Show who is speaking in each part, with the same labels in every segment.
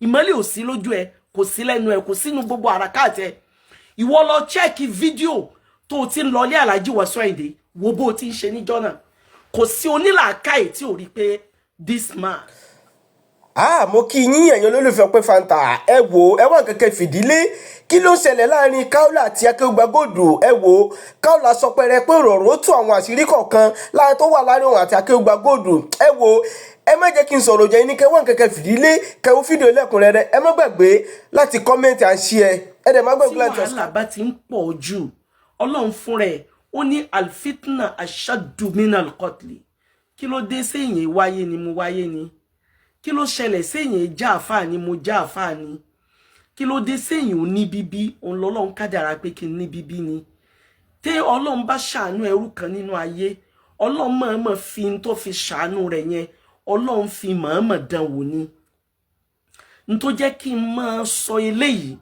Speaker 1: Ìmọ́lẹ̀ ò sí lójú ẹ, kò sí lẹ́nu ẹ, kò sínú gbogbo àràkáàtẹ. Ìwọ lọ check fídíò tó o ti ń lọlé Alhaji Wasiu Ayinde, wo bó o ti ń ṣe níjọ́ náà. Kò sí onílàákàyè tí ò rí pé this man.
Speaker 2: Ah, mo kí yín, ẹ̀yin olólùfẹ́ Ọpẹ́ Fanta. Ẹ wò, ẹ wá kẹ̀kẹ́ fìdílé. Kí ló ń ṣẹlẹ̀ láàrin Kaola àti Akéwùgbàgold? Ẹ wò, Kaola sọ pẹrẹ pé rọ̀rọ̀ ó tú àwọn àṣírí kọ̀ọ̀kan láàrin tó wà láàrin òun àti Akéwùgbàgold. Ẹ wò, ẹ má jẹ́ kí n sọ̀rọ̀ jẹ́ ní kẹ́ wá kẹ̀kẹ́ fìdílé, kẹ́ wo fídíò lẹ́kùnrẹ́rẹ́. Ẹ má gbàgbé láti comment and share. Ẹ dẹ̀ má gbàgbé
Speaker 1: tí
Speaker 2: láti
Speaker 1: wàhálà bá ti ń pọ̀ jù, Ọlọ́run fúnra ẹ̀ ó ní الفتنة أشد من القتل. Kí ló dé séyìn wáyé ni mo wáyé ni? Kí ló ṣẹlẹ̀ séyìn já àfáà ni mo já àfáà ni? Kí ló dé séyìn ò ní bíbí? Òun lọ́lọ́run kádàrá pé kí n ní bíbí ni. Tẹ́ Ọlọ́run bá ṣàánú ẹrú kan nínú ayé, Ọlọ́run mọ̀ọ́mọ̀ fi ń tó fi ṣàánú rẹ̀ yẹn, Ọlọ́run fi mọ̀ọ́mọ̀ dán wò ni. N tó jẹ́ kí n máa sọ eléyìí,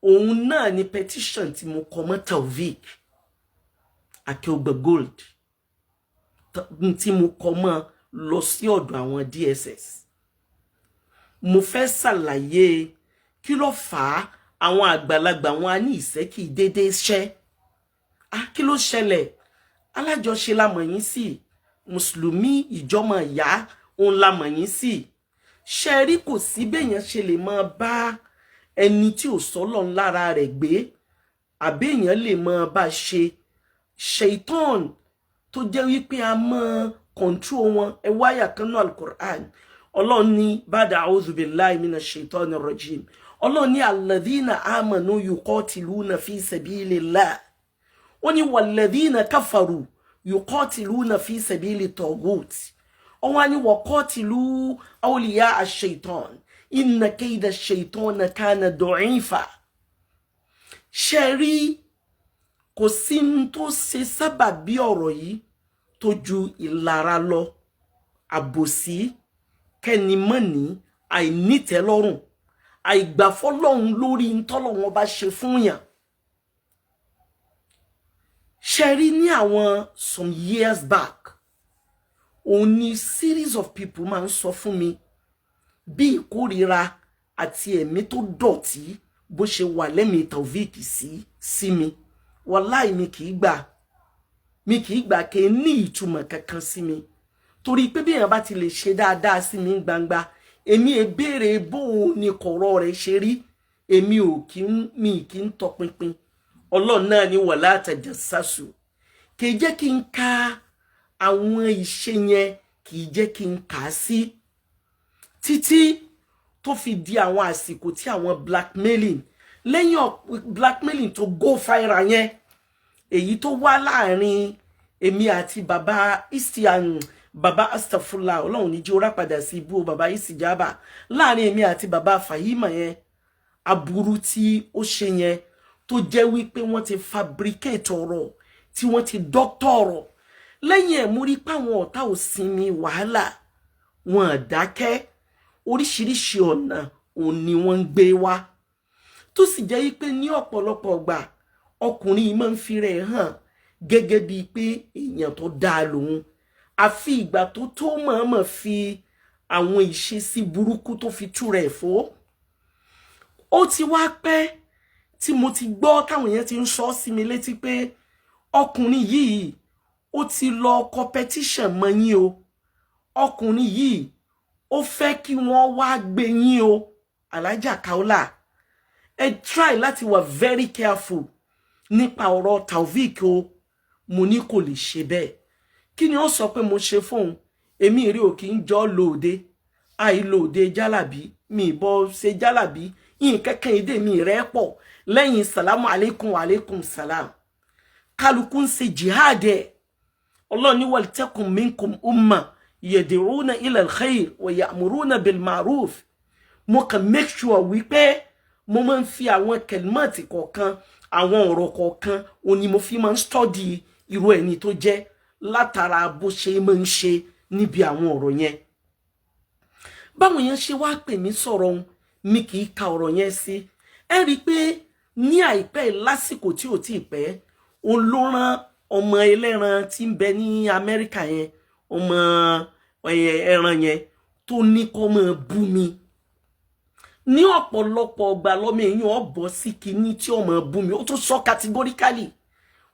Speaker 1: òun náà ni petition tí mo kọ mọ́ Taofeek Akeugba Gold, tí mo kọ mọ́ lọ sí ọ̀dọ̀ àwọn DSS. Mo fẹ́ ṣàlàyé kí ló fà á. Àwọn àgbàlagbà wọn á ní ìṣẹ́ kì í déédéé ṣẹ́. Ah, kí ló ṣẹlẹ̀? Alájọṣe la mọ̀ yín sí, mùsùlùmí, ìjọmọ ìyá òun la mọ̀ yín sí. Ṣe rí, kò sí béèyàn ṣe lè máa bá ẹni tí ò sọ́lọ̀ lára rẹ̀ gbé, àbẹ́yàn lè máa bá ṣe ṣèitán tó jẹ́ wípé a máa control wọn. Ẹ wáyà kan náà, Alukur'an, Ọlọ́run ní بعد أعوذ بالله من الشيطان الرجيم, Ọlọ́run ní الذين آمنوا يقاتلون في سبيل الله, ó ní والذين كفروا يقاتلون في سبيل الطاغوت, ọwọ́n á ní وقاتلوا أولياء الشيطان إن كيد الشيطان كان ضعيفا. Ṣe rí, kò sí ní tó ṣe sábàbí ọ̀rọ̀ yìí tó ju ìlara lọ, àbòsí, kẹ́nimọ́ni, àìnítẹ́lọ́rùn, àìgbàfọ́lọ́hun lórí ntọ́lọ́hun ọba ṣe fún yàn. Ṣe rí, ní àwọn some years back, òun ni series of people máa ń sọ fún mi bí ìkórira àti ẹ̀mí tó dọ̀tí bó ṣe wà lẹ́mìí Taofeek sí mi. Wàláì, mi kì í gbà, mi kì í gbà kí n ní ìtumọ̀ kankan sí mi, torí pé bí èèyàn bá ti lè ṣe dáadáa sí mi gbangba, èmi è béèrè bóun ni kọ̀rọ̀ rẹ̀ ṣe rí. Èmi ò kí ń, mi kì í tọpinpin. Ọlọ́run náà ní ولا تجسسوا. Kì í jẹ́ kí n ka àwọn ìṣe yẹn, kì í jẹ́ kí n kà á sí, títí tó fi di àwọn àsìkò tí àwọn blackmailing, lẹ́yìn blackmailing tó go viral yẹn, èyí tó wá láàrin èmi àti bàbá istian, bàbá astafula, Ọlọ́run ní jí ó rápadà sí ibú, bàbá Isijaba, láàrin èmi àti bàbá Fahima yẹn, aburú tí ó ṣe yẹn, tó jẹ́ wípé wọ́n ti fabricate ọ̀rọ̀, tí wọ́n ti doctor ọ̀rọ̀ lẹ́yìn ẹ̀, mú rí páwọn ọ̀tá ò sinmi wàhálà, wọn dákẹ́. Oríṣiríṣi ọ̀nà òun ni wọ́n ń gbé wá, tó sì jẹ́ wípé ní ọ̀pọ̀lọpọ̀ ọgbà, ọkùnrin yìí máa ń fi rẹ̀ hàn gẹ́gẹ́ bíi pé èèyàn tó dáa lòun, àfi ìgbà tó tó mọ̀ọ́mọ̀ fi àwọn ìṣesí burúkú tó fi tú rẹ̀ fó. Ó ti wá pẹ́ tí mo ti gbọ́ táwọn èèyàn ti ń sọ sí mi létí pé ọkùnrin yìí, ó ti lọ competition mọ́ yín o, ọkùnrin yìí, ó fẹ́ kí wọ́n wá gbé yín o. Alhaja Kaola, ẹ try láti wà very careful nípa ọ̀rọ̀ Taofeek o. Mo ní kò lè ṣe bẹ́ẹ̀. Kí ni ó sọ pé mo ṣe fóun? Èmi rí ò kì í jọ lóde, àìlóde jálàbí, mi ìbọn ṣe jálàbí yìí kankan, èdè mi rẹ̀ pọ̀ lẹ́yìn salamu alaikum, alaikum salam. Kálukú ń ṣe jihad ẹ̀. Ọlọ́run ní ولتكن منكم أمة يدعون إلى الخير ويأمرون بالمعروف. Mo kàn make sure wípé mo máa ń fi àwọn كلمات kọ̀ọ̀kan, àwọn ọ̀rọ̀ kọ̀ọ̀kan, òun ni mo fi máa ń study irú ẹni tó jẹ́ látara bó ṣe máa ń ṣe níbi àwọn ọ̀rọ̀ yẹn. Báwọn yẹn ṣe wá pè mí sọ̀rọ̀ ohun, mi kì í ka ọ̀rọ̀ yẹn sí. Ẹ rí i pé ní àìpẹ́, lásìkò tí ò tí ì pẹ́, òun ló rán ọmọ ẹlẹ́ran tí ń bẹ ní Amẹ́ríkà yẹn, ọmọ ẹran yẹn tó ní kó máa bú mi. Ní ọ̀pọ̀lọpọ̀ ọgbà lọ́mọ èèyàn ọ̀bọ̀ sí kinní tí ọmọ bú mi. Ó tún sọ categorically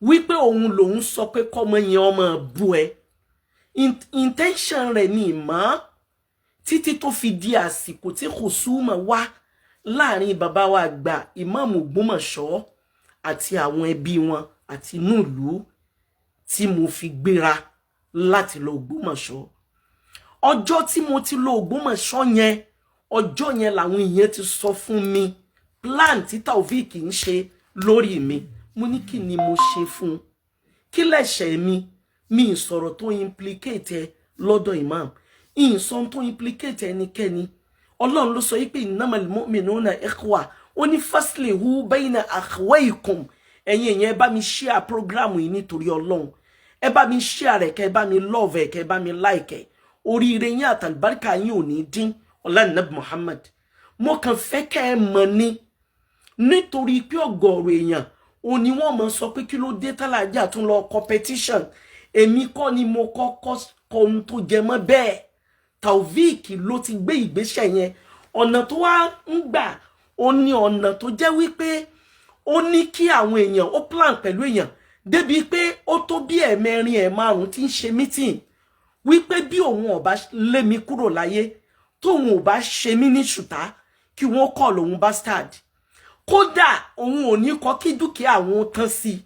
Speaker 1: wípé òun lòun sọ pé kọ́mọ yẹn ọmọ bú ẹ. Intention rẹ̀ ni ìmọ̀ títí tó fi di àsìkò tí kùsùmọ̀ wá láàrin bàbá wa àgbà Ìmáàmù Ògbómọ̀ṣọ́ àti àwọn ẹbí wọn àti inú ìlú tí mo fi gbéra láti lọ Ògbómọ̀ṣọ́. Ọjọ́ tí mo ti lọ Ògbómọ̀ṣọ́ yẹn, ọjọ́ yẹn làwọn èèyàn ti sọ fún mi plan tí Taofeek ń ṣe lórí mi. Mo ní, kí ni mo ṣe fún un? Kí lẹ̀ṣẹ̀ mi? Mi ì sọ̀rọ̀ tó implicate ẹ lọ́dọ̀ imam, ìsọ̀n tó implicate ẹnikẹ́ni. Ọlọ́run ló sọ yìí pé innamal mu'minuna ikhwa. Ó ní faslihu bayna akhawaykum. Ẹ̀yin èèyàn, ẹ bá mi share program yìí nítorí Ọlọ́run. Ẹ bá mi share rẹ̀, kẹ́ ẹ bá mi love ẹ̀, kẹ́ ẹ bá mi like ẹ̀. Oríire yín àtàlùbáríkà yín ò ní dín ọlá Nabi Muhammad. Mo kàn fẹ́ kẹ́ ẹ mọ̀ ni, nítorí pé ọ̀gọ̀ọ̀rọ̀ èèyàn ò ní wọ́n mọ̀ sọ pé kí ló dé tálàjà tún lọ competition. Èmi kọ́ ni mo kọ́kọ́ kọ ohun tó jẹ mọ́ bẹ́ẹ̀. Taofeek ló ti gbé ìgbésẹ̀ yẹn. Ọ̀nà tó wá ń gbà ó ní ọ̀nà tó jẹ́ wípé ó ní kí àwọn èèyàn ó plan pẹ̀lú èèyàn débi pé ó tó bí ẹ̀ẹ̀mẹrin, ẹ̀ márùn tí ń ṣe meeting wípé bí òun ò bá lé mi kúrò láyé, tóun ò bá ṣe mí ní ṣùtá, kí wọ́n kọ́ lòun bastard, kódà òun ò ní kọ́ kí dúkìá àwọn tán sí i.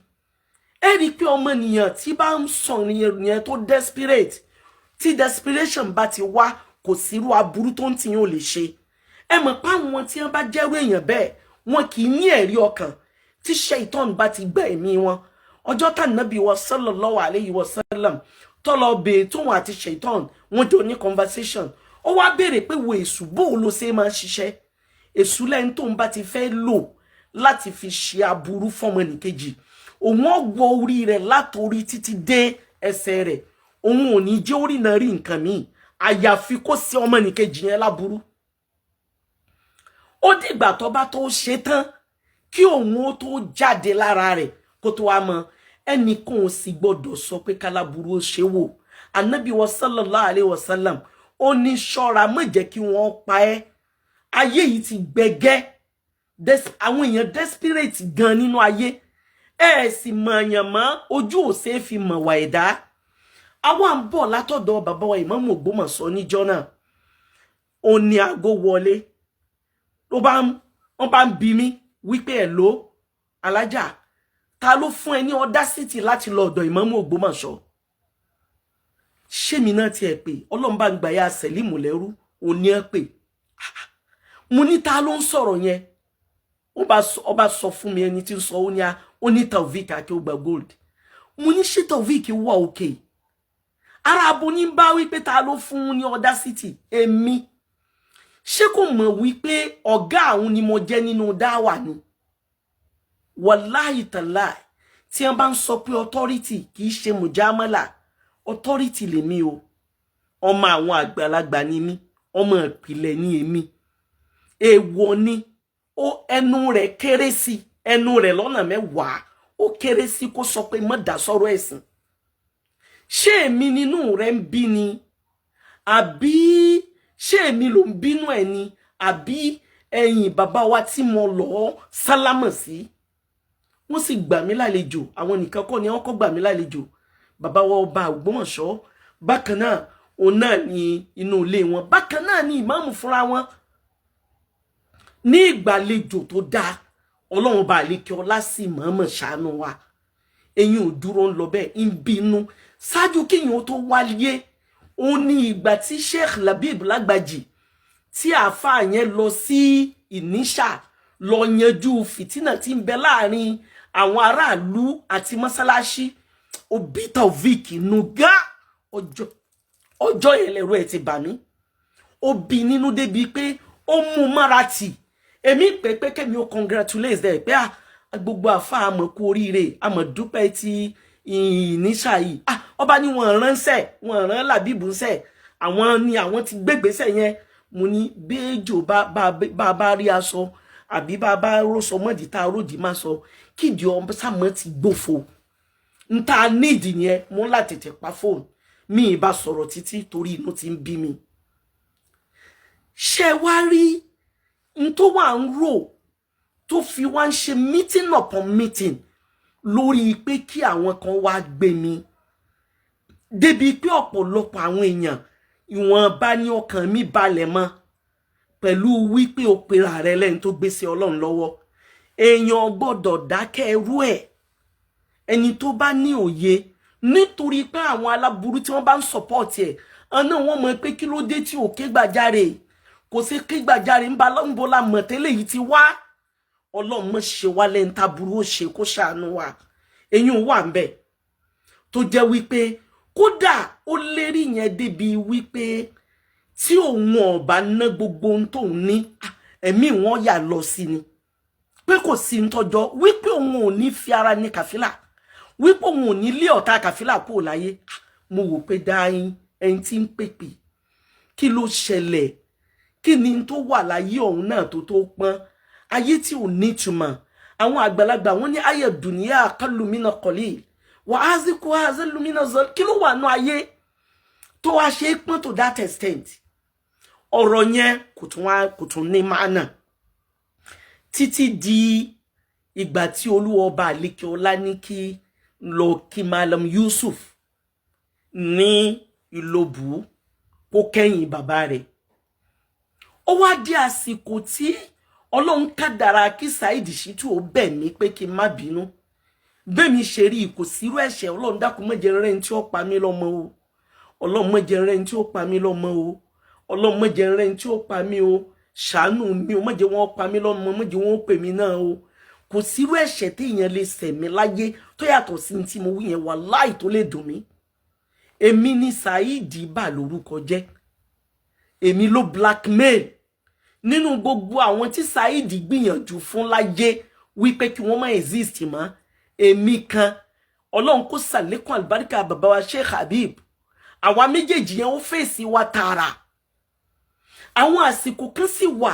Speaker 1: Ẹ rí i pé ọmọnìyàn tí bá ń sọ yẹn tó desperate, tí desperation bá ti wá, kò sírú aburú tó ń tiyín ò lè ṣe. Ẹ mọ̀ pé àwọn tí wọ́n bá jẹ́rú èèyàn bẹ́ẹ̀, wọn kì í ní ẹ̀rí ọkàn. Tí ṣaitan bá ti gbẹ́ ẹ̀mí wọn, ọjọ́ tá nàbí wa sallallahu alayhi wa sallam tọ́lọ bèè tóun àti ṣaitan wọn jọ ní conversation, ó wá béèrè pé, wo èṣù, bóun ló ṣe máa ń ṣiṣẹ́? Èṣù lẹ́yìn tóun bá ti fẹ́ lò láti fi ṣe aburú fọ́mọnìkejì, òun ó wọ orí rẹ̀ látòrí títí dé ẹsẹ̀ rẹ̀. Òun ò ní jẹ́ orí náà rí nǹkan míì àyàfi kó sí ọmọnìkejì yẹn láburú. Ó dìgbà tó bá tó ṣe tán kí òun ó tó jáde lára rẹ̀ kó tó wá mọ. Ẹnìkan ò sì gbọdọ̀ sọ pé káláburú ó ṣe wò. Anabi wa sallallahu alayhi wa sallam, ó ní ṣọ́ra, má jẹ́ kí wọ́n pa ẹ́. Ayé yìí ti gbẹgẹ́, àwọn èèyàn desperate gan nínú ayé. Ẹ sì mọ̀ọ́yàn mọ́, ojú ò ṣeé fi mọ̀ wà ẹ̀dá. Àwa ń bọ̀ látọ̀dọ̀ bàbá wa Ìmáàmù Ògbómọ̀ṣọ́ níjọ́ náà, ó ní aago wọlé ló bá ń wọ́n bá ń bi mí wípé, ẹ̀ ló alájà, ta ló fún ẹ ní audacity láti lọ ọ̀dọ̀ Ìmáàmù Ògbómọ̀ṣọ́? Ṣémi náà tiẹ̀ pé Ọlọ́run bá ń gbà ya Sẹ̀límù lẹ́rú òní ẹ pé. Mo ní, ta ló ń sọ̀rọ̀ yẹn? Ó bá sọ fún mi ẹni tí ń sọ. Ó ní a ó ní Taofeek Akeugba Gold. Mo ní, ṣé Taofeek wà òkè ara abo ní bá wípé ta ló fún ní audacity? Èmi, ṣé kò mọ̀ wípé ọ̀gá àwọn ni mo jẹ́ nínú dáwà ni? Wàláhì tàláì, tí wọ́n bá ń sọ pé authority, kì í ṣe mùjámálà. Authority lèmi o. Ọmọ àwọn àgbàlagbà ni mí, ọmọ ìpìlẹ̀ ni èmi. Èèwọ̀ ni ó ẹnu rẹ̀ kéré sí ẹnu rẹ̀ lọ́nà 10, ó kéré sí kó sọ pé má dá sọ́rọ̀ ẹ̀sìn. Ṣé èmi nínú rẹ̀ ń bí ni, àbí ṣé èmi ló ń bínú ẹ̀ ni, àbí ẹ̀yìn bàbá wa tí mo lọ sálámọ̀ sí? Wọ́n sì gbà mí lálejò. Àwọn nìkan kọ́ ni wọ́n kọ́ gbà mí lálejò. Bàbá wa ọba Ògbómọ̀ṣọ́ bákan náà, òun náà ní inú ilé wọn bákan náà ní ìmáàmù fúnra wọn ní ìgbàlejò tó dáa. Ọlọ́run bá àlékè ọlá sí mọ̀ọ́mọ̀ ṣàánú wa. Eyín ò dúró ń lọ bẹ́ẹ̀, ń bínú ṣáájú kíyìn ó tó wáyé. Ó ní ìgbà tí Sheikh Labib Lágbàjì, tí àáfàá yẹn lọ sí Ìníṣà lọ yanjú fìtínà tí ń bẹ láàrin àwọn aráàlú àti mọ́sálásí, òbí Taofeek nù gá. Ọjọ́ yẹn lẹ́rú ẹ̀ ti bà mí. Ó bí nínú débi pé ó mú mára tì. Èmi pé pé kẹ́mi ó congratulate ẹ̀ pé ah, gbogbo àfa, àmọ̀ kú oríire, àmọ̀ dúpẹ́ ti Ìníṣà yìí. Ah, ọba ní wọn ránṣẹ́, wọn rán Làbíbù ńṣẹ́, àwọn ni àwọn ti gbégbèsè yẹn. Mo ní béèjò bá bá bá rí aṣọ àbí bá bá rọ́ṣọ mọ́dì tá a ròdì má sọ kídìí ọmọ sàmọ́ ti gbófo n ta nídìí yẹn. Mo ń láti tètè pa fóònù mi ì bá sọ̀rọ̀ títí torí inú ti ń bí mi. Ṣé wá rí N tó wà ń rò tó fi wá ń ṣe meeting upon meeting lórí pé kí àwọn kan wá gbé mi débi pé ọ̀pọ̀lọpọ̀ àwọn èèyàn, ìwọ̀nba ní ọkàn mi balẹ̀ mọ́ pẹ̀lú wípé o pera rẹ lẹ́ni tó gbé sí Ọlọ́run lọ́wọ́. Èèyàn gbọ́dọ̀ dákẹ́ ẹrú ẹ̀, ẹni tó bá ní òye, nítorí pé àwọn aláburú tí wọ́n bá ń support ẹ̀ ọ̀nà wọn mọ̀ pé kí ló dé tí ò ké gbàjarè, kò sí ké gbàjarè ń ba ń bo la mọ̀ tẹ́lẹ̀ yìí ti wá. Ọlọ́run mọ̀ ṣe wá lẹ́ni táburú ó ṣe, kó ṣàánú wa. Eyín wà ń bẹ̀ tó jẹ́ wípé kódà ó lérí yẹn débi wípé tí òun ọba ná gbogbo ohun tóun ní, ẹ̀mí wọn yà lọ sí ni, pé kò sí ń tọjọ́ wípé òun ò ní fi ara ní kàfílà, wípé òun ò ní lé ọ̀tá kàfílà kúrò láyé. Mo wò pé dáhìn ẹni tí ń pèpè, kí ló ṣẹlẹ̀? Kí ni tó wà láyé ọ̀hún náà tó pọ́n ayé tí ò nítumọ̀? Àwọn àgbàlagbà wọn ní ayé dùnìyà kálùmínà kọ̀lì wà á sí kó azẹ́lùmínà zọ. Kí ló wà nù ayé tó wá ṣe é pọ́n to that extent? Ọ̀rọ̀ yẹn kò tún wá, kò tún ní mánà títí di ìgbà tí Olúwa ọba àlekè ọlá ní kí lọ kí Malam Yusuf ní Ìlobù kó kẹ́yìn bàbá rẹ̀. Ó wá di àsìkò tí Ọlọ́run kádàrá kí Saheed Shittu ó bẹ̀ mí pé kí n má bínú. Bẹ́ẹ̀ ṣe rí, kò sírú ẹ̀ṣẹ̀. Ọlọ́run dákun, má jẹ́ rẹ́ni tí ó pa mí lọ́mọ o. Ọlọ́run, má jẹ́ rẹ́ni tí ó pa mí lọ́mọ o. Ọlọ́run, má jẹ́ rẹ́ni tí ó pa mí o. Ṣàánú mi o, má jẹ́ wọ́n pa mí lọ́mọ, má jẹ́ wọ́n pè mí náà o. Kò sírú ẹ̀ṣẹ̀ téèyàn lè ṣẹ̀ mí láyé tó yàtọ̀ sí tí mo wí yẹn, wàláì, tó lè dùn mí. Èmi ni Saheed bà lórúkọ jẹ́, èmi ló blackmail. Nínú gbogbo àwọn tí Saheed gbìyànjú fún láyé wípé kí wọ́n má exist mọ́, èmi kan. Ọlọ́run kó sàlékún àlùbáríkà bàbá wa Sheikh Habib. Àwa méjèèjì yẹn, ó fèsì wa tààrà. Àwọn àsìkò kan sì wà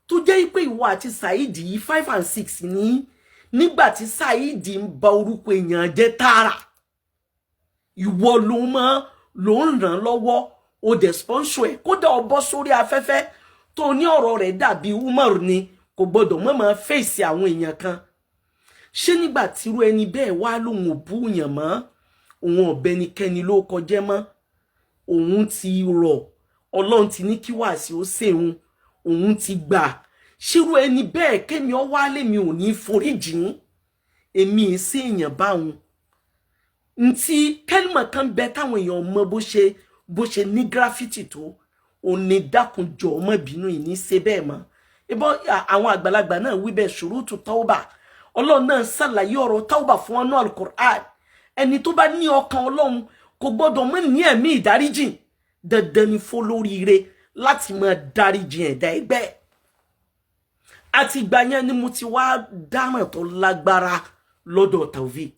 Speaker 1: tó jẹ́ pé ìwọ àti Saheed yìí, 5 and 6 ní nígbà tí Saheed ń ba orúkọ èèyàn jẹ́ tààrà, ìwọ ló mọ́ ló ń ràn lọ́wọ́, o dẹ̀ sponsor ẹ̀. Kódà ó bọ́ sórí afẹ́fẹ́ tó ní ọ̀rọ̀ rẹ̀ dàbí Umar ni, kò gbọ́dọ̀ mọ̀ máa fèsì àwọn èèyàn kan. Ṣé nígbà tírú ẹni bẹ́ẹ̀ wá lòun ò bú yàn mọ́, òun ọ̀bẹnikẹ́ni ló kọjẹ́ mọ́, òun ti rọ̀, Ọlọ́run ti ní kí wàásì ó ṣèun, òun ti gbà, ṣírú ẹni bẹ́ẹ̀ kémi ọ wá lèmi ò ní foríjìn? Èmi ì sí èèyàn báwọn. Ntí kẹ́lìmọ̀ kan bẹ táwọn èèyàn mọ bó ṣe ní gravity tó òní, dákunjọ ọmọ ìbínú yìí ní ṣe bẹ́ẹ̀ mọ́. Ìbọn àwọn àgbàlagbà náà wí bẹ́ẹ̀, ṣurutu tauba. Ọlọ́run náà ṣàlàyé ọ̀rọ̀ tauba fún ọ́nà Alukur'an. Ẹni tó bá ní ọkàn Ọlọ́run kò gbọ́dọ̀ mọ́ ní ẹ̀mí ìdáríjìn. Dandan ni fọlóríire láti máa dáríjìn ẹ̀dá ẹgbẹ́. Àti ìgbà yẹn ni mo ti wá dáràn tó lágbára lọ́dọ̀ Taofik.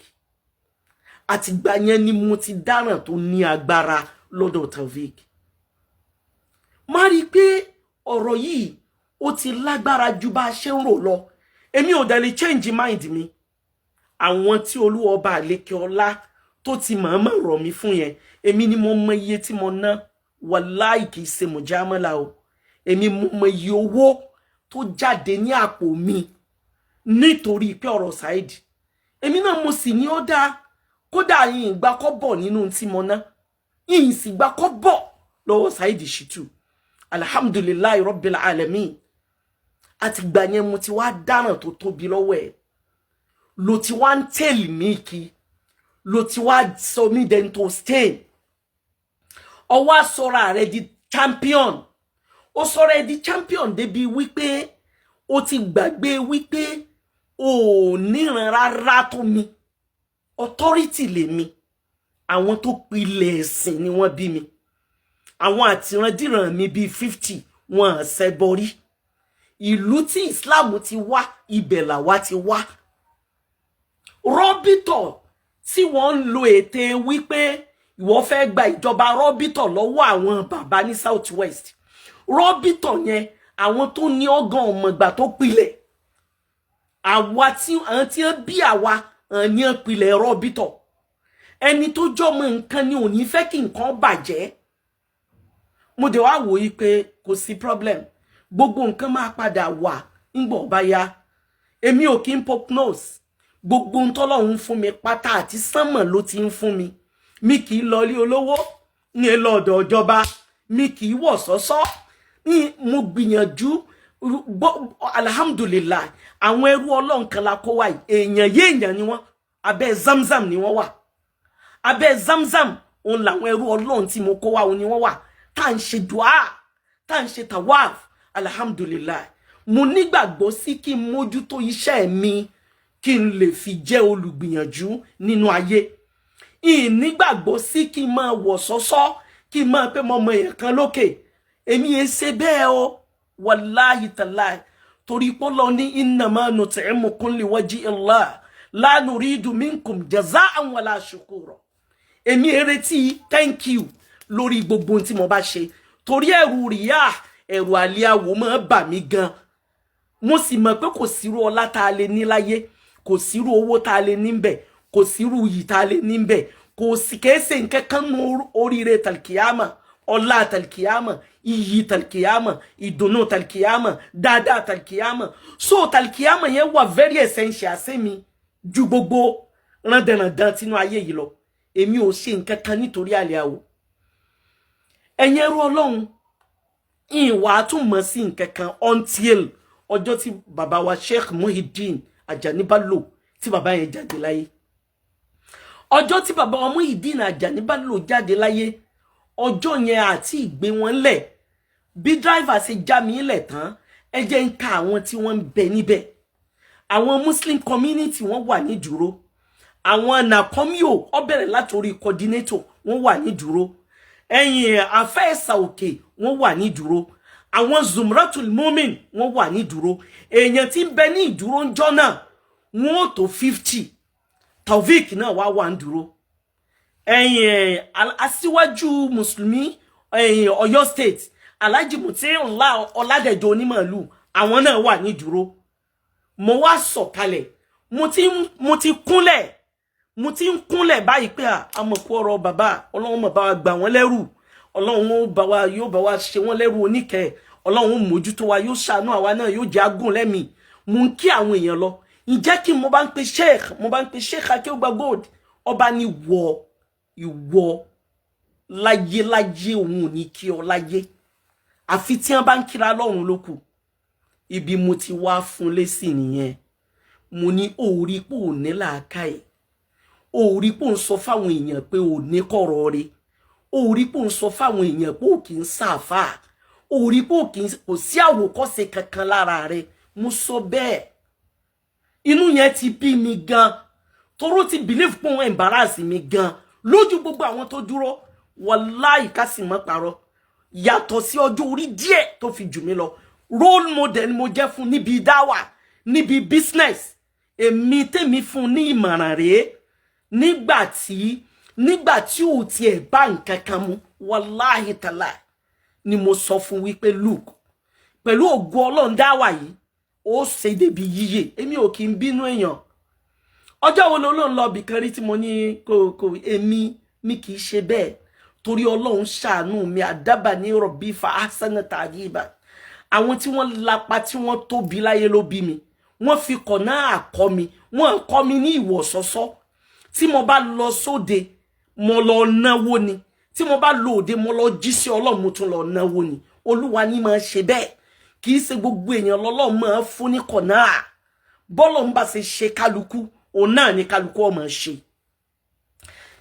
Speaker 1: Àti ìgbà yẹn ni mo ti dáràn tó ní agbára lọ́dọ̀ Taofik. Má rí i pé ọ̀rọ̀ yìí ó ti lágbára ju bá a ṣe ń rò lọ. Èmi ò dẹ̀ lè change mind mi. Àwọn tí Olúwa ọba àlékè ọlá tó ti mọ̀ọ́mọ̀ rọ̀ mí fún yẹn, èmi ni mo mọ iye tí mo ná. Wàláì, kì í ṣe mùjámọ́lá o. Èmi mo mọ iye owó tó jáde ní àpò mi nítorí pé ọ̀rọ̀ Saheed. Èmi náà mo sì ní ó dáa. Kódà yìí ìgbà kọ́ bọ̀ nínú tí mo ná yìí sì gbà kọ́ bọ̀ lọ́wọ́ Saheed Shittu. Alhamdulillahi rabbil alamin. Àtìgbà yẹn mo ti wá dáràn tó tóbi lọ́wọ́ ẹ̀, ló ti wá ń tẹ̀lé mí kí ló ti wá sọ mí dẹni tó stain. Ọwọ́ àsọ̀rọ̀ rẹ di champion, ó sọ̀rọ̀ ẹ di champion débi wípé ó ti gbàgbé wípé o ò níran rárá tó mi. Authority lèmi, àwọn tó pilẹ̀ ẹ̀sìn ni wọ́n bí mi. Àwọn àtìrandíran mi bíi 50 wọn à ṣẹbọ rí. Ìlú tí Islam ti wá, ibẹ̀ làwa ti wá. Rọ́bìtọ̀ tí wọ́n ń lo ète wípé ìwọ fẹ́ gba ìjọba rọ́bìtọ̀ lọ́wọ́ àwọn bàbá ní South West, rọ́bìtọ̀ yẹn, àwọn tó ní ọgàn ọmọgbà tó pilẹ̀ àwa tí àwọn tí wọ́n bí àwa ní wọ́n pilẹ̀ rọ́bìtọ̀. Ẹni tó jọmọ nǹkan ni ò ní fẹ́ kí nǹkan bàjẹ́. Mo dẹ̀ wá wòye pé kò sí problem. Gbogbo nǹkan máa padà wà ńgbọ̀ bá yá. Èmi ò kí ń poke nose. Gbogbo ohun tọ́lọ́run fún mi pátá àti sánmọ̀ ló ti ń fún mi. Mi kì í lọ ilé olówó ní lọ ọ̀dọ̀ ìjọba, mi kì í wọ̀ sọ́sọ́ ní. Mo gbìyànjú, alhamdulillahi. Àwọn ẹrú Ọlọ́run kan la kó wá yìí. Èèyàn yéèyàn ni wọ́n. Abẹ́ Zamzam ni wọ́n wà. Abẹ́ Zamzam òun làwọn ẹrú Ọlọ́run tí mo kó wá òun ni wọ́n wà, tá à ń ṣe dùá, tá à ń ṣe tawaf. Alhamdulillahi, mo nígbàgbọ́ sí kí n mójútó iṣẹ́ mi, kí n lè fi jẹ́ olùgbìyànjú nínú ayé. Ìnígbàgbọ́ sí kí n máa wọ̀ sọ́sọ́, kí n máa pé mo mọ èèyàn kan lókè. Èmi yẹn ṣe bẹ́ẹ̀ o, wàláhì tàláhì, torí pọ́lọ́ ní innama nut'imukum liwajhi Allah, la nuridu minkum jaza'an wala shukura. Èmi retí thank you lórí gbogbo ohun tí mo bá ṣe, torí ẹ̀rù rìíyà, ẹ̀rù àlíyàwó máa bà mí gan. Mo sì mọ̀ pé kò sírú ọlá tá a lè ní láyé, kò sírú owó tá a lè ní bẹ̀, kò sírú iyì tá a lè ní bẹ̀, kò sì kèé nǹkan kan nú oríire tàlkìyàmà, ọlá tàlkìyàmà, iyì tàlkìyàmà, ìdùnnú tàlkìyàmà, dáadáa tàlkìyàmà. So tàlkìyàmà yẹn wà very essential sí mi ju gbogbo rándanrandan tínú ayé yìí lọ. Èmi ò ṣe nǹkan kan nítorí àlẹ́ àwò. Ẹ̀yin ẹrú Ọlọ́run, ìwà tún mọ̀ sí nǹkan kan until ọjọ́ tí bàbá wa Sheikh Muhyiddin Ajani Bello, tí bàbá yẹn jáde láyé. Ọjọ́ tí bàbá wa Muhyiddin Ajani Bello jáde láyé, ọjọ́ yẹn àti ìgbé wọn lẹ̀, bí driver ṣe já mi lẹ̀ tán, ẹ jẹ́ ń ka àwọn tí wọ́n ń bẹ níbẹ̀. Àwọn Muslim community, wọ́n wà ní dúró. Àwọn NACOMYO, ó bẹ̀rẹ̀ látòrí coordinator, wọ́n wà ní dúró. Ẹ̀yìn afẹ́ẹ̀sà òkè, wọ́n wà ní dúró. Àwọn Zumratul Mumin, wọ́n wà ní dúró. Èèyàn tí ń bẹ ní ìdúró ń jọ́ náà, wọ́n ó tó 50. Taofik náà wá wà ń dúró. Ẹ̀yìn aṣíwájú mùsùlùmí ẹ̀yìn Ọ̀yọ́ State, Alhaji Mutiullah Ọládẹjọ onímọ̀lú, àwọn náà wà ní dúró. Mo wá sọ̀kalẹ̀, mo ti kúnlẹ̀, mo ti ń kúnlẹ̀ báyìí pé àmọ̀kú ọ̀rọ̀ bàbá. Ọlọ́run mọ̀ bá wa gbà wọ́n lẹ́rù. Ọlọ́run ó bá wa, yóò bá wa ṣe wọ́n lẹ́rù oníkẹ́. Ọlọ́run ó mójútó wa, yóò ṣàánú àwa náà, yóò jẹ́ agùn lẹ́mìí. Mo ń kí àwọn èèyàn lọ. Ǹjẹ́ kí mo bá ń pe Sheikh, mo bá ń pe Sheikh Akéwùgbà Gold, ọba ní wọ ìwọ láyé láyé, òun ò ní kí ọ láyé, àfi tí wọ́n bá ń kíra lọ́run ló kù. Ibi mo ti wá fún lésì nìyẹn. Mo ní òórí pò ní làákàyè, òórí pò ń sọ fáwọn èèyàn pé ò ní kọ̀rọ̀ rẹ̀, òórí pò ń sọ fáwọn èèyàn pé ò kì í sàfà, òórí pò kì í kò sí àwòkọ́ṣe kankan lára rẹ̀. Mo sọ bẹ́ẹ̀, inú yẹn ti bí mi gan, toró ti believe pé òun embarrass mi gan lójú gbogbo àwọn tó dúró. Wàláì, ká sì mọ́ parọ́, yàtọ̀ sí ọjọ́ orí díẹ̀ tó fi jù mí lọ, role model ni mo jẹ́ fún níbi dáwà, níbi business. Èmi tèmi fún ní ìmọ̀ràn rèé nígbà tí ò tiẹ̀ bá nǹkan kan mu. Wàláhì tàlà ni mo sọ fún wípé, look, pẹ̀lú ògo Ọlọ́run, dáwà yìí ó ṣe débi yíyè. Èmi ò kì í bínú èèyàn. Ọjọ́ wo ló ń lọ bìkan rí tí mo ní kò èmi mi kì í ṣe bẹ́ẹ̀, torí Ọlọ́run ṣàánú mi. Àdábà ní rọ̀bì fa ahsana ta'diba. Àwọn tí wọ́n lapa, tí wọ́n tóbi láyé ló bí mi. Wọ́n fi kọ̀ náà kọ́ mi, wọ́n kọ́ mi ní ìwọ̀sọ́sọ́. Tí mo bá lọ sóde, mo lọ náwó ni. Tí mo bá lọ òde, mo lọ jí sí Ọlọ́run, mo tún lọ náwó ni. Olúwa ní máa ṣe bẹ́ẹ̀. Kì í ṣe gbogbo èèyàn lọ́lọ́run máa fún ní kọ̀ náà. Bọ́lọ̀ ń bá ṣe ṣe kálukú, òun náà ní kálukú ọmọ ṣe.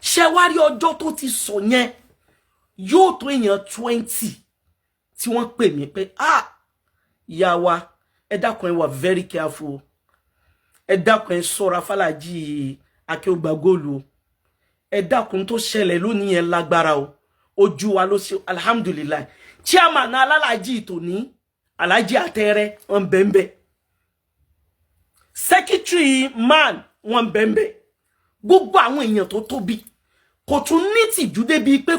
Speaker 1: Ṣe wá rí ọjọ́ tó ti sọ yẹn, yóò tó èèyàn 20 tí wọ́n pè mí pé, ah, ìyá wa, ẹ dákun, ẹ wà very careful, ẹ dákun, ẹ ṣọ́ra fàlàjì Akéwùgbà Góòlù, ẹ dákun, tó ṣẹlẹ̀ lónìí yẹn lágbára o. Ojú wa ló ṣe. Alhamdulillahi, chairman alálàájì tòní, Alájì Àtẹrẹ, wọn bẹ́ẹ̀, secretary man wọn bẹ́ẹ̀, gbogbo àwọn èèyàn tó tóbi. Kò tún ní tìjú débi pé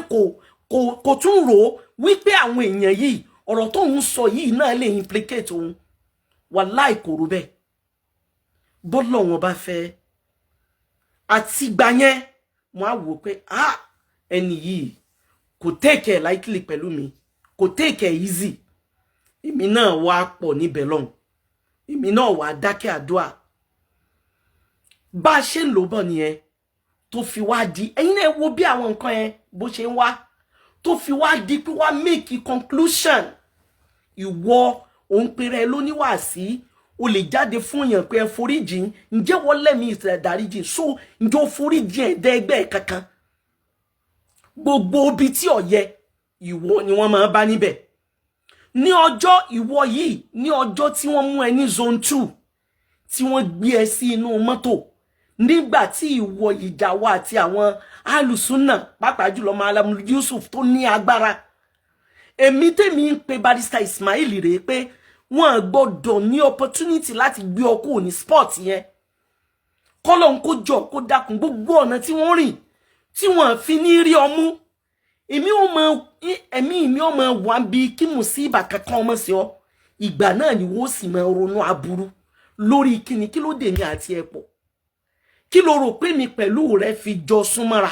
Speaker 1: kò tún rò ó wípé àwọn èèyàn yìí, ọ̀rọ̀ tó ń sọ yìí náà lè implicate òun. Wàláì, kò rò bẹ́ẹ̀. Bọ́lọ̀ wọn bá fẹ́ àtìgbà yẹn, mo á wò pé, ah, ẹni yìí kò take it lightly pẹ̀lú mi, kò take it easy. Èmi náà wá pọ̀ níbẹ̀ lọ́hùn, èmi náà wá dákẹ́ àdúrà. Bá a ṣe ń lò bọ̀ nìyẹn, tó fi wá di, ẹ̀yin náà wo bí àwọn nǹkan yẹn bó ṣe ń wá, tó fi wá di pé wá make conclusion. Ìwọ òun pèrè lóníwàásí, o lè jáde fún èèyàn pé ẹ foríjì. Ǹjẹ́ wọ́n lẹ́mìí ìdáríjì so? Ǹjẹ́ o foríjì ẹ̀dẹ́ ẹgbẹ́ kankan? Gbogbo ibi tí ò yẹ, ìwọ ni wọ́n máa bá níbẹ̀. Ní ọjọ́ ìwọ yìí, ní ọjọ́ tí wọ́n mú ẹ ní Zone 2, tí wọ́n gbé ẹ sí inú mọ́tò, nígbà tí ìwọ ìjà wa àti àwọn alùsùnà, pàápàá jùlọ Malam Yusuf tó ní agbára, èmi tèmi ń pe Barrister Ismail rèé pé wọ́n gbọ́dọ̀ ní opportunity láti gbé ọ kúrò ní spot yẹn. Kọ́lọ́n kó jọ kó dákun, gbogbo ọ̀nà tí wọ́n rìn tí wọ́n fi ní rí ọmú, èmi ò mọ, ẹ̀mí mi ò mọ wà bí kí mùsíbà kankan ọmọ sí ọ. Ìgbà náà ni wọ́n sì máa ronú aburú lórí kíni. Kí ló dé mi àti ẹ pọ̀? Kí ló rò pé mi pẹ̀lú rẹ fi jọ súnmọ́ra?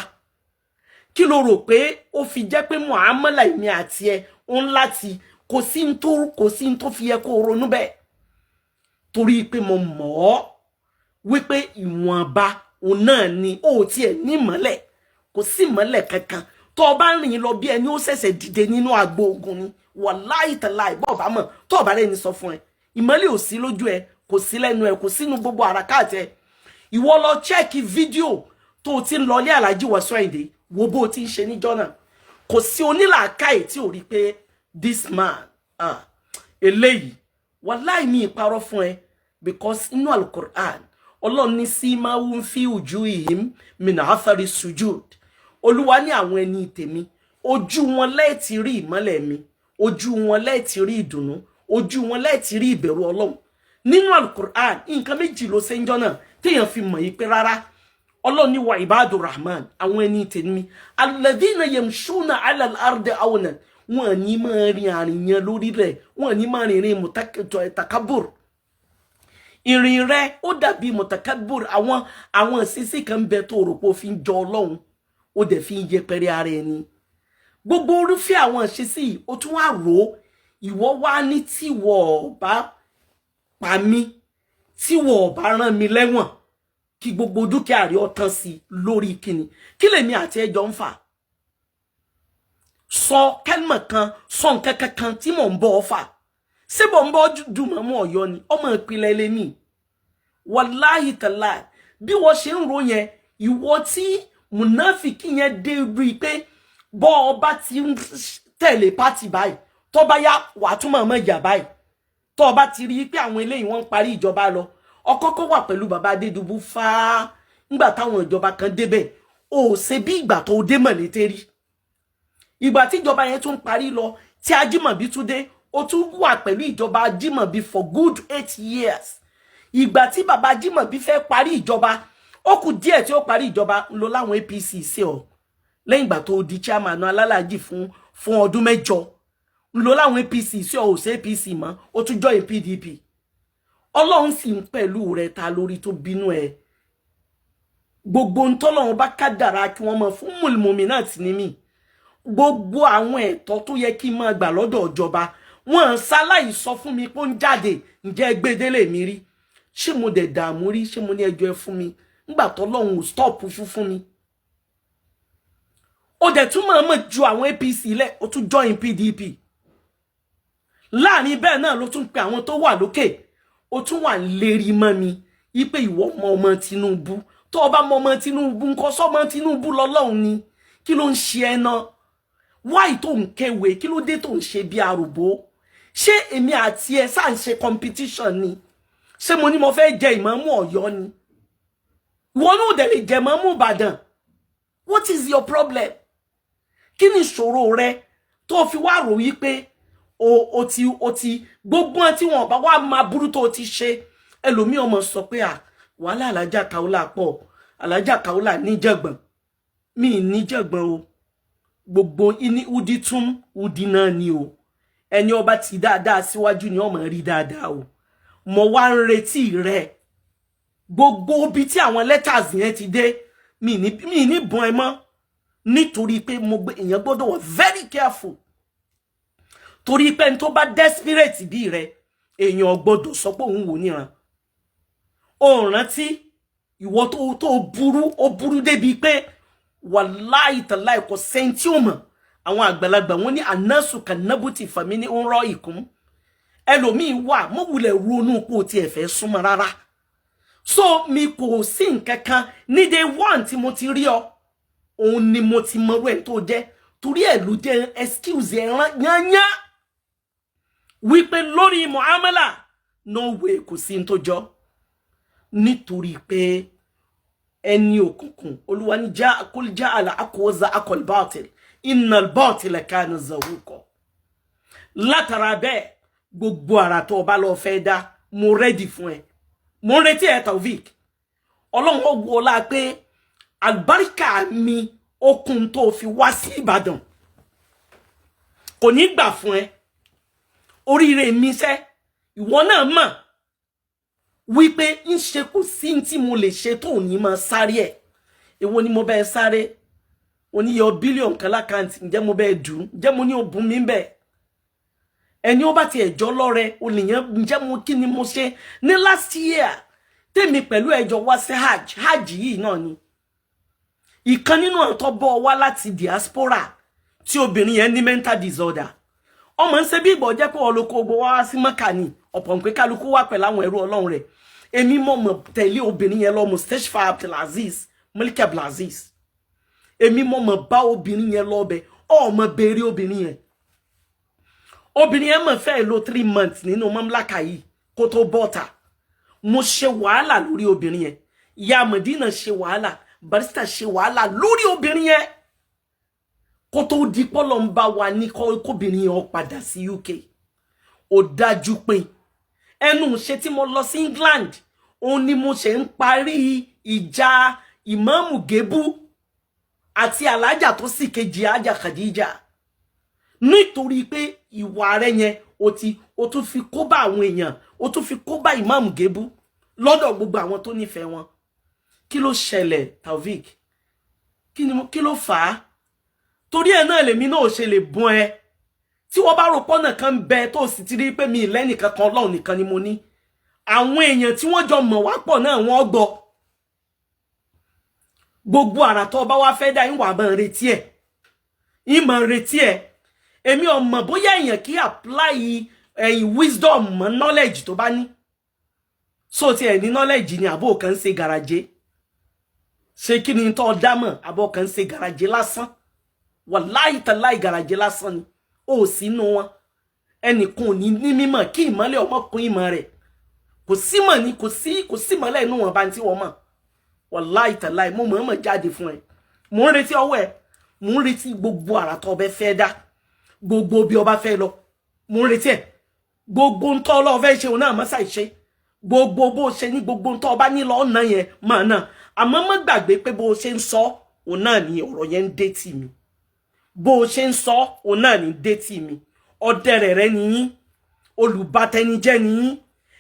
Speaker 1: Kí ló rò pé ó fi jẹ́ pé muamala mi àti ẹ ń láti kò sí n tó fi yẹ kó ronú bẹ́ẹ̀? Torí pé mo mọ̀ ọ́ wípé ìwọ̀nba òun náà ni ó tiẹ̀ ní ìmọ́lẹ̀, kò sí ìmọ́lẹ̀ kankan. Tó o bá ń rìn lọ bí ẹni ó ṣẹ̀ṣẹ̀ dìde nínú agbo ogun ni, wàláì tàláì. Bọ́ọ̀ bá mọ̀, tó o bá rẹ́ni sọ fún ẹ, ìmọ́lẹ̀ ò sí lójú ẹ, kò sí lẹ́nu ẹ, kò sínú gbogbo àràkáàtì ẹ. Ìwọ lọ check fídíò tó o ti ń lọlé Alhaji Wasiu Ayinde, wo bó o ti ń ṣe níjọ́ náà. Kò sí onílàákàyè tí ò rí pé this man, ah, eléyìí, wàláì, mi ìparọ́ fún ẹ, because inú Alukur'an, Ọlọ́run ní simahum fi wujuhihim min athari sujud. Olúwa ní àwọn ẹni tèmi, ojú wọn lẹ́ẹ̀tì rí ìmọ́lẹ̀ mi, ojú wọn lẹ́ẹ̀tì rí ìdùnnú, ojú wọn lẹ́ẹ̀tì rí ìbẹ̀rù Ọlọ́run. Nínú Alukur'an, nǹkan méjì ló ṣe ń jọ́ náà téèyàn fi mọ̀ yìí pé rárá, Ọlọ́run ní wa ibadu rahman, àwọn ẹni tèmi, alladhina yamshuna ala al-ardi awna, wọn ní máa rin àrìyàn lórí rẹ̀, wọn ní máa rìnrìn mutakabur. Ìrìn rẹ̀ ó dàbí mutakabur. Àwọn ìṣesí kan ń bẹ tó rò pé ó fi ń jọ Ọlọ́run, ó dẹ̀ fi ń yẹpẹrẹ ara ẹni. Gbogbo orúfẹ́ àwọn ìṣesí, ó tún wá rò ó. Ìwọ wá ní tíwọ ọba pa mí, tíwọ ọba rán mi lẹ́wọ̀n, kí gbogbo dúkìá rí ọ tán sí lórí kíni? Kí lèmi àti ẹjọ́ ń fà? Sọ kẹ́lìmọ̀ kan, sọ nǹkan kankan tí mò ń bọ́ ọ fà. Ṣé mò ń bọ́ dùnmọ̀mú Ọ̀yọ́ ni? Ọmọ ìpìlẹ̀ lèmi, wàláhì tàlá. Bí wọ́n ṣe ń ro yẹn, ìwọ tí mùnáfìkì yẹn dé rí i pé bọ́ ọba ti ń tẹ̀lé party báyìí, tó bá yá, wàá tún mọ̀ yà báyìí. Tó ọba ti rí i pé àwọn eléyìí wọ́n ń parí ìjọba lọ, ọkọ́kọ́ wà pẹ̀lú bàbá Adédùbú fáá. Ńgbà táwọn ìjọba kan débẹ̀, ó ṣe bí ìgbà tó dé mọ̀lété rí. Ìgbà tí ìjọba yẹn tún parí lọ, tí Ajímọ̀bí tún dé, ó tún wà pẹ̀lú ìjọba Ajímọ̀bí for good 8 years. Ìgbà tí bàbá Ajímọ̀bí fẹ́ parí ìjọba, ó kù díẹ̀ tí ó parí ìjọba, ń lọ láwọn APC sí ọ. Lẹ́yìn ìgbà tó di chairman alálàájì fún ọdún 8, ń lọ láwọn APC sí ọ. Ò sí APC mọ́, ó tún join PDP. Ọlọ́run sì ń pẹ̀lú rẹ̀. Ta lórí tó bínú ẹ̀? Gbogbo ń tọ́lọ́run bá kádàrá kí wọ́n mọ̀ fún mùlùmùmí náà tì ní mí. Gbogbo àwọn ẹ̀tọ́ tó yẹ kí n máa gbà lọ́dọ̀ ìjọba, wọn ṣaláì sọ fún mi pé ó ń jáde. Ǹjẹ́ gbedele mi rí? Ṣé mo dẹ̀ dààmú rí? Ṣé mo ní ẹjọ́ ẹ fún mi nígbà tọ́lọ́run ò stop fún mi? Ó dẹ̀ tún máa mọ̀ ju àwọn APC lẹ̀, ó tún join PDP. Láàrin bẹ́ẹ̀ náà ló tún pe àwọn tó wà lókè, ó tún wà lérí mọ́ mi yí pé ìwọ mọ ọmọ Tinubu. Tó o bá mọ ọmọ Tinubu ńkọ́? Sọmọ Tinubu lọ́lọ́run ni? Kí ló ń ṣe ẹ náà? Wáì tó ń kéwèé, kí ló dé tó ń ṣe bí arúgbó? Ṣé èmi àti ẹ sáà ń ṣe competition ni? Ṣé mo ní mo fẹ́ jẹ ìmáàmù Ọ̀yọ́ ni? Ìwọ náà dẹ̀ lè jẹ ìmáàmù Ìbàdàn. What is your problem? Kí ni ìṣòro rẹ tó fi wá rò wípé o ti gbogbo ẹ tí wọn bá wá máa burú tó o ti ṣe? Ẹlòmíì ọmọ sọ pé à wàhálà Alájà Kaola pọ̀, Alájà Kaola níjẹ̀gbọ̀n. Mi níjẹ̀gbọ̀n o. Gbogbo ní udi tún udi náà ni o. Ẹni ọba ti dáadáa síwájú ni ọmọ rí dáadáa o. Mo wá ń retí rẹ. Gbogbo ibi tí àwọn letters yẹn ti dé, mi ní bọ́n ẹ mọ́, nítorí pé mo gbé èèyàn gbọ́dọ̀ wà very careful. Torí pé ẹni tó bá desperate bí rẹ, èèyàn gbọ́dọ̀ sọ pé òun wò níran. Ó rántí ìwọ tó burú, ó burú débi pé wàláì tàláì kò sẹ́ńtì ò mọ̀. Àwọn àgbàlagbà wọn ní ànásù kànábùtì fàmí ní ń rọ ìkún. Ẹlòmíín wà mọ́wulẹ̀ ronú pé o tiẹ̀ fẹ́ súnmọ́ rárá. So mi kò sí nǹkan kan ní day one tí mo ti rí ọ, òun ni mo ti mọrú ẹ̀ tó jẹ́. Torí ẹ̀ ló jẹ́ excuse ẹ̀ rán yányá wípé lórí muamala, no way, kò sí ní tó jọ, nítorí pé ẹni òkùnkùn. Olúwa ní já kul já àlà akọ̀ọ́zà akọ̀l bátil innal batila kana zahuqa. Látara bẹ́ẹ̀, gbogbo àrà tó o bá lọ fẹ́ dá, mo ready fún ẹ, mo ń retí ẹ. Taofik, Ọlọ́run ó wo ọlá pé àlùbáríkà mi okun tó fi wá sí Ìbàdàn kò ní gbà fún ẹ. Oríire mi sẹ́, ìwọ náà mọ̀ wípé ń ṣe kò sí tí mo lè ṣe tó ní máa sáré ẹ̀. Èwo ni mo bẹ́ẹ̀ sáré oníyọ bílíọ̀nù kan l'account? Ǹjẹ́ mo bẹ́ẹ̀ dùn? Ǹjẹ́ mo ní òbún mi bẹ́ẹ̀? Ẹni ó bá tiẹ̀ jọ lọ́rẹ olèyàn. Ǹjẹ́ mo kí ni mo ṣe ní last year tèmi pẹ̀lú ẹjọ́ wá sí hajj? Hajj yìí náà ni ìkan nínú àwọn tó bọ́ wá láti diaspora tí obìnrin yẹn ní mental disorder. Ọmọ ń ṣe bí ìgbọ̀ jẹ́ pé ọlọ́kọ̀ gbọ́ wá sí Mọ́kà ni ọ̀pọ̀ nǹkan kálukú wà pẹ̀lú àwọn ẹrú Ọlọ́run rẹ̀. Èmi mọ̀ mọ̀ tẹ̀lé obìnrin yẹn lọ, Mustapha Abdulaziz, Malik Abdulaziz. Èmi mọ̀ mọ̀ bá obìnrin yẹn lọ bẹ̀. Ọmọ béèrè obìnrin yẹn. Obìnrin yẹn mọ̀ fẹ́ lò 3 months nínú mamlaka yìí kó tó bọ́ta. Mo ṣe wàhálà lórí obìnrin yẹn. Ìyá Mọ̀dínà ṣe wàhálà, barrister ṣe wàhálà lórí obìnrin yẹn kó tó di pọ́lọ̀ ń bá wa ní kóbìnrin yẹn padà sí UK. Ó dájú pé ẹnu ṣe tí mo lọ sí England, òun ni mo ṣe ń parí ìjà ìmáàmù Gébú àti alájà tó sì kejì ajá Khadija, nítorí pé ìwà rẹ yẹn, o tún fi kó bá àwọn èèyàn, o tún fi kó bá ìmáàmù Gébú lọ́dọ̀ gbogbo àwọn tó nífẹ̀ẹ́ wọn. Kí ló ṣẹlẹ̀, Taofik? Kí ni kí ló fà á? Torí ẹ̀ náà lèmi náà ò ṣe lè bùn ẹ. Tí wọ́n bá rò pọ́nà kan ń bẹ tó sì ti rí pé mi ìlẹ́nìkan kan, Ọlọ́run nìkan ni mo ní. Àwọn èèyàn tí wọ́n jọ mọ̀ wá pọ̀ náà, wọ́n gbọ́ gbogbo àrà tó bá wá fẹ́ dá ìwà máa retí ẹ̀, ìmọ̀ retí ẹ̀. Èmi ò mọ̀ bóyá èèyàn kí apply ẹ̀yìn wisdom mọ́ knowledge tó bá ní. So ti ẹ̀ ní knowledge ni àbó kan ń ṣe garaje ṣé? Kí ni tó dámọ̀? Àbó kan ń ṣe garaje lásán, wàláì tàláì, garaje lásán ni. Ó sínú wọn, ẹnìkan ò ní ní mímọ̀ kí ìmọ́lẹ̀ ọmọkùnrin ìmọ̀ rẹ̀ kò sí mọ̀ ní kò sí mọ́lẹ̀ inú wọn bá ń tí wọ́n mọ̀. Wàláì tàláì, mo mọ̀ mọ̀ jáde fún ẹ. Mò ń retí ọwọ́ ẹ, mò ń retí gbogbo àrà tó ọbẹ̀ fẹ́ dá, gbogbo bí ọba fẹ́ lọ, mò ń retí ẹ. Gbogbo ń tọ́ ọlọ́ọ̀ fẹ́ ṣe, òun náà mọ́sà ṣe. Gbogbo bó ṣe ní, gbogbo ń tọ́ ọba nílò ọ̀nà yẹn máa náà. Àmọ́ má gbàgbé pé bó ṣe ń sọ òun náà ní ọ̀rọ̀ yẹn ń dé tì mí. Bó ṣe ń sọ òun náà ní dé tì mí. Ọdẹ rẹ nìyí, olùbátẹnijẹ́ nìyí.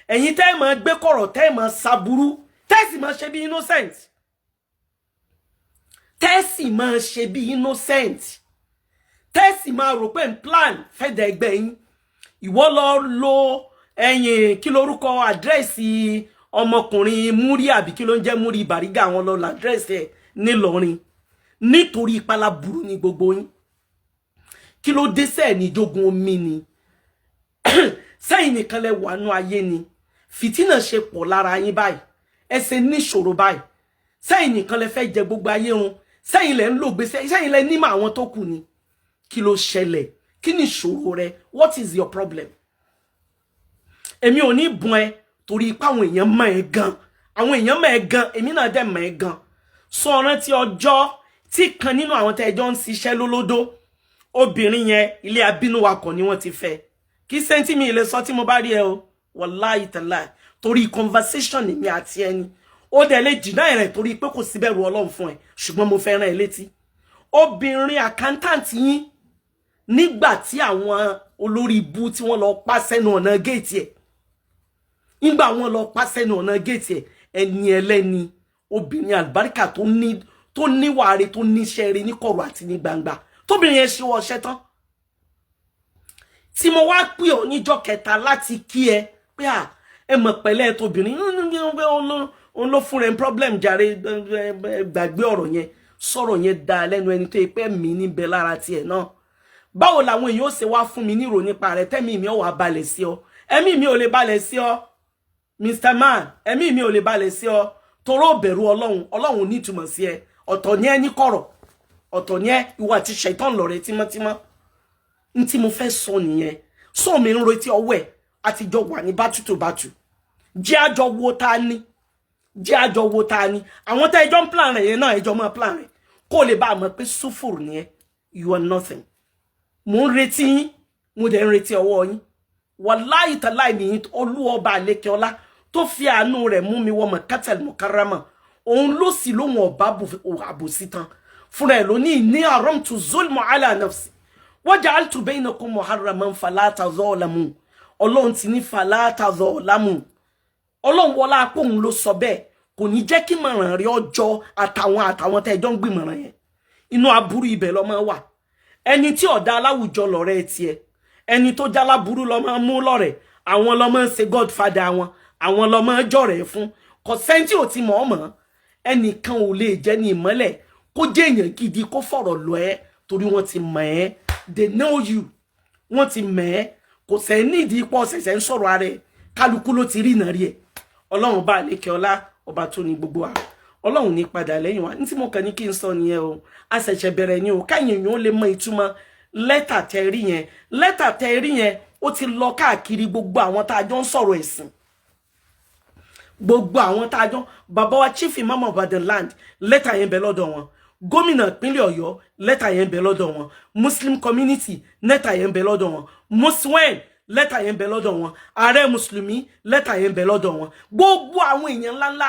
Speaker 1: Ẹ̀yin tẹ́ ẹ̀ máa gbé kọ̀rọ̀, tẹ́ ẹ̀ máa ṣàbúrú, tẹ́ ẹ̀ sì máa ṣe bí innocent, tẹ́ ẹ̀ sì máa ṣe bí innocent, tẹ́ ẹ̀ sì máa rò pé ń plan fẹ́dẹ̀ ẹgbẹ́ yín. Ìwọ lọ lo ẹ̀yìn kí lorúkọ address ọmọkùnrin múrí, àbí kí ló ń jẹ́ múrí Bàrígà? Àwọn lọ l'address ẹ̀ nílọrin nítorí ìpalá burú ní gbogbo yín. Kí ló dé sẹ́ẹ̀ ní jogun omi ni? Sẹ́yìn nìkan lẹ wà nú ayé ni fìtínà ṣe pọ̀ lára yín báyìí, ẹ ṣe níṣòro báyìí. Sẹ́yìn nìkan lẹ fẹ́ jẹ gbogbo ayé run? Sẹ́yìn lẹ ń lò gbèsè? Sẹ́yìn lẹ nímọ̀ àwọn tó kù ni? Kí ló ṣẹlẹ̀? Kí ni ìṣòro rẹ? What is your problem? Èmi ò ní bùn ẹ torí ipá àwọn èèyàn mọ̀ ẹ́ gan, àwọn èèyàn mọ̀ ẹ́ gan, èmi náà dẹ̀ mọ̀ ẹ́ gan. Sọ rántí ọjọ́ tí kan nínú àwọn tẹ́jọ́ ń ṣiṣẹ́ lólódó, obìnrin yẹn, ilé abínúwakọ̀ ni wọ́n ti fẹ́. Kí sẹ́ńtì mi lè sọ tí mo bá rí ẹ o, wàláhì tàláhì, torí conversation mi àti ẹni ó dẹ̀ lè deny rẹ̀ torí pé kò síbẹ̀rù Ọlọ́run fún ẹ, ṣùgbọ́n mo fẹ́ rán ẹ létí. Obìnrin accountant yín, nígbà tí àwọn olórí ibú tí wọ́n lọ pa sẹ́nu ọ̀nà géètì ẹ̀, nígbà wọ́n lọ pa sẹ́nu ọ̀nà géètì ẹ̀, ẹni ẹlẹ́ni, obìnrin àlùbáríkà tó ní, tó níwà rẹ̀, tó níṣẹ́ rẹ̀ ní kọ̀rọ̀ àti ní gbangba, tóbìnrin yẹn ṣe ọṣẹ́ tán. Tí mo wá pè ọ́ níjọ́ kẹta láti kí ẹ pé à ẹ mọ̀ pẹ̀lẹ́ tóbìnrin, òun ló fún rẹ problem jàre, gbàgbé ọ̀rọ̀ yẹn. Sọ̀rọ̀ yẹn da lẹ́nu ẹni tó yẹ pé mi níbẹ̀ lára tiẹ̀ náà. Báwo làwọn èèyàn ó ṣe wá fún mi nírò nípa rẹ tẹ́mi mi ò wá balẹ̀ sí ọ? Ẹ̀mí mi ò lè balẹ̀ sí ọ, Mr. Man. Ẹ̀mí mi ò lè balẹ̀ sí ọ toró bẹ̀rù Ọlọ́run. Ọlọ́run nítumọ̀ sí ẹ. Ọ̀tọ̀ ní ẹ ní kọ̀rọ̀, ọ̀tọ̀ ní ẹ. Ìwà àti ṣẹ̀tàn lọ̀rẹ́ tímọ́tímọ́. N tí mo fẹ́ sọ nìyẹn. Sọ mi ń retí ọwọ́ ẹ̀ àtijọ́ wà ní bátú tó bátú. Jẹ́ àjọ wo ta ni, jẹ́ àjọ wo ta ni. Àwọn tẹ́ ẹjọ́ ń plan rẹ̀ yẹn náà, ẹjọ́ máa plan rẹ̀ kó lè bá a mọ̀ pé sùfùrù ni ẹ. You are nothing. Mo ń retí yín, mo dẹ̀ ń retí ọwọ́ yín. Wàláì tàláì ní Olúọba àlékè ọlá tó fi àánú rẹ̀ mú mi wọ Makatal Mukarrama, òun ló sì lóhun ọba àbòsí tán fúnra ẹ̀ ló ní ní haramtu zulmu ala nafsi waja'altu bainakum muharraman fala tazalamu. Ọlọ́run ti ní fala tazalamu. Ọlọ́run wọlá apóhun ló sọ bẹ́ẹ̀. Kò ní jẹ́ kí mọ̀ràn rí ọjọ́ àtàwọn tẹ́jọ́ ń gbìmọ̀ràn yẹn. Inú aburú ibẹ̀ lọ́mọ wà. Ẹni tí ọ̀dà aláwùjọ lọ̀rẹ́ tiẹ̀, ẹni tó jáláburú lọ́mọ mú lọ́rẹ̀. Àwọn lọ́mọ ń ṣe godfather wọn, àwọn lọ́mọ jọ̀rẹ̀ fún. Kò sẹ́ńtì ò ti mọ̀ ọ́ mọ̀. Ẹnìkan ò lè jẹ́ ní ìmọ́lẹ̀ kó jẹ́ èèyàn gidi kó fọ̀rọ̀ lọ ẹ́, torí wọ́n ti mọ̀ ẹ́. They know you. Wọ́n ti mọ̀ ẹ́. Kò sẹ́ nídìí pọ̀ ṣẹ̀ṣẹ̀ ń sọ̀rọ̀ ara ẹ̀. Kálukú ló ti rí ìnà rí ẹ̀. Ọlọ́run bá àlékè ọlá, ọba tó ní gbogbo wa, Ọlọ́run ní padà lẹ́yìn wa. Ní tí mo kàn ní kí n sọ nìyẹn o. A ṣẹ̀ṣẹ̀ bẹ̀rẹ̀ ni o. Káyìn èèyàn ó lè mọ ìtumọ̀ lẹ́tà tẹ rí yẹn. Lẹ́tà tẹ rí yẹn, ó ti lọ káàkiri gbogbo àwọn tá a jọ ń sọ̀rọ̀ ẹ̀sìn, gbogbo àwọn tá a jọ. Bàbá wa Chief Imam of Ibadan land, lẹ́tà yẹn bẹ lọ́dọ̀ wọn. Gómìnà ìpínlẹ̀ Ọ̀yọ́, lẹ́tà yẹn bẹ lọ́dọ̀ wọn. Muslim community, lẹ́tà yẹn bẹ lọ́dọ̀ wọn. Muslim, lẹ́tà yẹn bẹ lọ́dọ̀ wọn. Ààrẹ mùsùlùmí, lẹ́tà yẹn bẹ lọ́dọ̀ wọn. Gbogbo àwọn èèyàn ńláńlá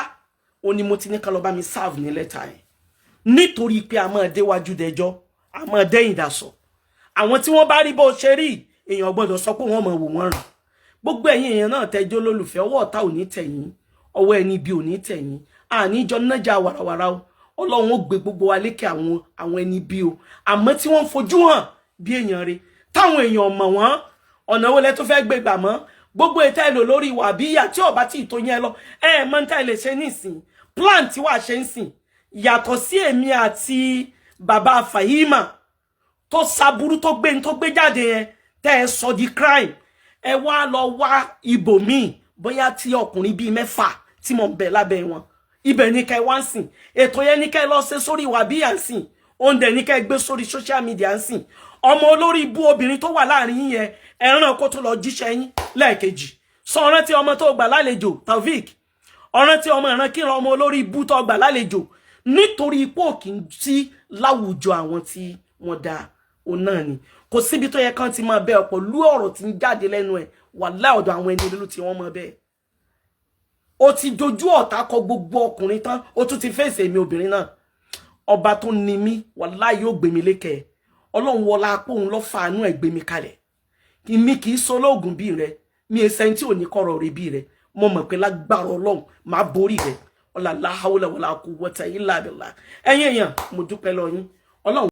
Speaker 1: ó ní mo ti ní ká lọ bá mi serve ní lẹ́tà yẹn, nítorí pé a máa déwájú dẹjọ́, a máa dẹ́yìn dàsọ̀. Àwọn tí wọ́n bá rí bó ṣe rí, èèyàn gbọ́dọ̀ sọ pé wọ́n máa wò wọ́n ràn. Gbogbo ẹ̀yin èèyàn náà tẹjọ́ lólùfẹ́, ọwọ́ ọ̀tá ò ní tẹ̀yìn, ọwọ́ ẹni bí ò ní tẹ̀yìn. Àníjọ nájà wàràwàrà o. Ọlọ́run ó gbé gbogbo wa lékè àwọn ẹni bí o, àmọ́ tí wọ́n ń fojú hàn bí èèyàn rẹ̀ táwọn èèyàn mọ̀ wọ́n. Ọ̀nà wo lẹ tó fẹ́ gbé gbà mọ́? Gbogbo ètò ẹ̀ lò lórí ìwà àbíyà tí ọba tí ì tó yẹn lọ, ẹ mọ̀ ní tá ẹ lè ṣe nísìn. Plan tí wàá ṣe ń sìn yàtọ̀ sí èmi àti bàbá Fahima tó saburú tó gbé tó gbé jáde yẹn tẹ́ ẹ sọ di crime. Ẹ wá lọ wá ibòmíì, bóyá tí ọkùnrin bíi mẹ́fà tí mo ń bẹ lábẹ́ wọn, ibẹ̀ ní ká ẹ wá ń sìn. Ètò yẹn ní ká ẹ lọ ṣe sórí ìwà bíyà ń sìn. Oúnjẹ ní ká ẹ gbé sórí social media ń sìn. Ọmọ olórí ibú obìnrin tó wà láàrin yín yẹn, ẹran kó tó lọ jíṣẹ́ yín lẹ́ẹ̀kejì. Sọ ọ̀rán tí ọmọ tó gbà lálejò Taofik, ọ̀rán tí ọmọ ìran kíran, ọmọ olórí ibú tó gbà lálejò, nítorí ipò kì í sí láwùjọ àwọn tí wọ́n dá òun náà ni. Kò síbi tó yẹ kán ti máa bẹ ọ̀pọ̀ lú ọ̀rọ̀ tí ń jáde lẹ́nu ẹ̀ wà láọ̀dọ̀ àwọn ẹni ló ti wọ́n máa bẹ́ẹ̀. Ó ti dojú ọ̀tá kọ gbogbo ọkùnrin tán, ó tún ti fèsì èmi obìnrin náà. Ọba tó ní mí, wàláhì, yóò gbé mi lékè. Ọlọ́run wọlá apóhun lọ́ fàánú ẹ̀ gbé mi kalẹ̀. Mi kì í sọ lóògùn bí rẹ, mi ẹ sẹ́ni tí ò ní kọ̀rọ̀ rẹ bí rẹ. Mo mọ̀ pé lágbára Ọlọ́run máa borí rẹ. Ọ̀là láhàúlẹ̀ wàlá quwwata illa billah. Ẹ̀yin èèyàn, mo dúpẹ́ lọ yín. Ọlọ́run.